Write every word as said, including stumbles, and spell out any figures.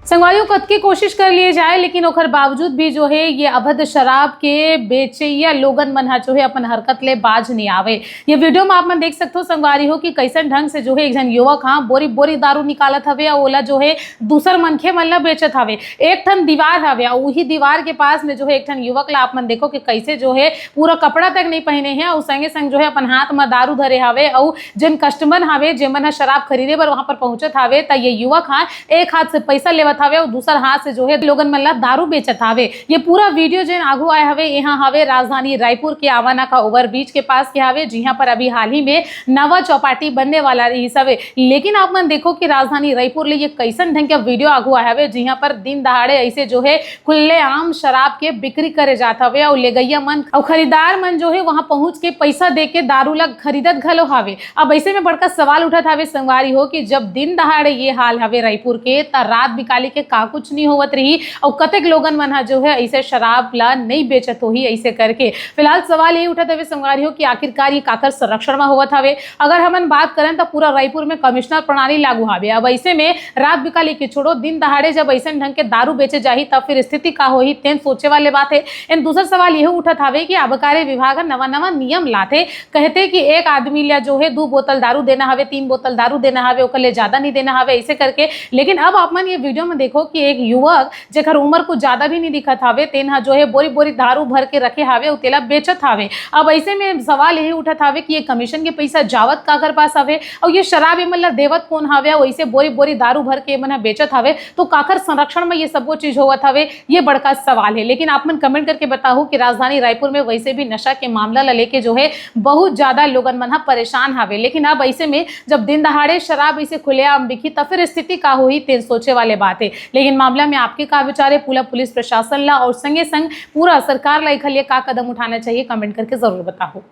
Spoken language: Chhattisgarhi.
संगवारी हो, कतके कोशिश कर लिए जाए, लेकिन ओकर बावजूद भी जो है ये अवैध शराब के बेचइया लोगन मन ह जो है अपन हरकत ले बाज नहीं आवे। ये वीडियो में आप मन देख सकते हो संगवारी हो कि कैसन ढंग से जो है एक झन युवक हाँ बोरी बोरी दारू निकालत हवे और ओला जो है दूसर मनखे मन ला बेचत हवे। एक ठन दीवार हवे और वही दीवार के पास में जो है एक ठन युवक ला आप मन देखो कि कैसे जो है पूरा कपड़ा तक नहीं पहने हैं और संगे संग जो है अपन हाथ में दारू धरे हवे और जिन कस्टमर हवे जेमन ह शराब खरीदे बर वहां पर पहुंचत हवे त ये युवक हा एक हाथ से पैसा लेवत हवे और दूसर हाथ से जो है लोगन मन ला दारू बेचत हवे। ये पूरा वीडियो जेन आगू आए हवे यहाँ हवे राजधानी रायपुर के आवाना का ओवरब्रिज के पास के हवे जिहां पर अभी हाल ही में नवा चौपाटी बनने वाला रही हवे। लेकिन आप मन देखो कि राजधानी रायपुर ले ये कैसन ढंग के वीडियो आगू आए हवे जिहां पर दिन दहाड़े ऐसे जो है खुलेआम शराब के बिक्री करे जात हवे और लेगैया मन और खरीदार मन जो है वहां पहुंच के पैसा दे के दारू ला खरीदत घलो हवे। अब ऐसे में बड़का सवाल उठत हवे संगवारी हो कि जब दिन दहाड़े ये हाल हवे रायपुर के त रात बिकाली के का कुछ नहीं होवत रही और कतेक लोगन मन ह जो है ऐसे शराब ला नहीं बेचत होही ऐसे करके। फिलहाल सवाल ये उठत हवे संगवारी हो कि आखिरकार ये काकर संरक्षण में होवत हवे। अगर हमन बात करन त पूरा रायपुर में कमिश्नर प्रणाली लागू हवे। अब ऐसे में रात बिकाली के छोड़ो दिन दहाड़े जब ऐसन ढंग के दारू बेचे जाही तब फिर स्थिति का होही तेन सोचे वाले बात है। एन दूसर सवाल ये उठत हवे कि आबकारी विभाग ह नवा नवा नियम लाथे कहते कि एक आदमी ला जो है दू बोतल दारू देना हवे, तीन बोतल दारू देना हवे, ओकर ले ज्यादा नहीं देना हवे ऐसे करके। लेकिन अब आप मन ये वीडियो में देखो कि एक युवक जेकर उम्र कुछ ज्यादा भी नहीं दिखत हवे तेन ह जो है बोरी बोरी दारू भर के रखे हवे और तेला बेचत हवे। अब ऐसे में सवाल यही उठत हवे कि ये कमीशन के पैसा जावत काकर पास हवे और ये शराब एमन ला देवत कौन हवे और ऐसे बोरी बोरी दारू भर के एमन ह बेचत हवे तो काकर संरक्षण में ये सबो चीज होवत हवे, ये बड़का सवाल है। लेकिन आप मन कमेंट करके बताओ कि राजधानी रायपुर में वैसे भी नशा के मामला ला लेके जो है बहुत ज्यादा लोगन मन ह परेशान हवे। लेकिन अब ऐसे में जब दिन दहाड़े शराब ऐसे खुलेआम बिकी त फिर स्थिति का होही तेन सोचे वाले बात है। लेकिन मामला में आपके का विचार है? पूरा पुलिस प्रशासन ला और संगे संग पूरा सरकार ला एखर लिए का कदम उठाना चाहिए, कमेंट करके जरूर बताओ।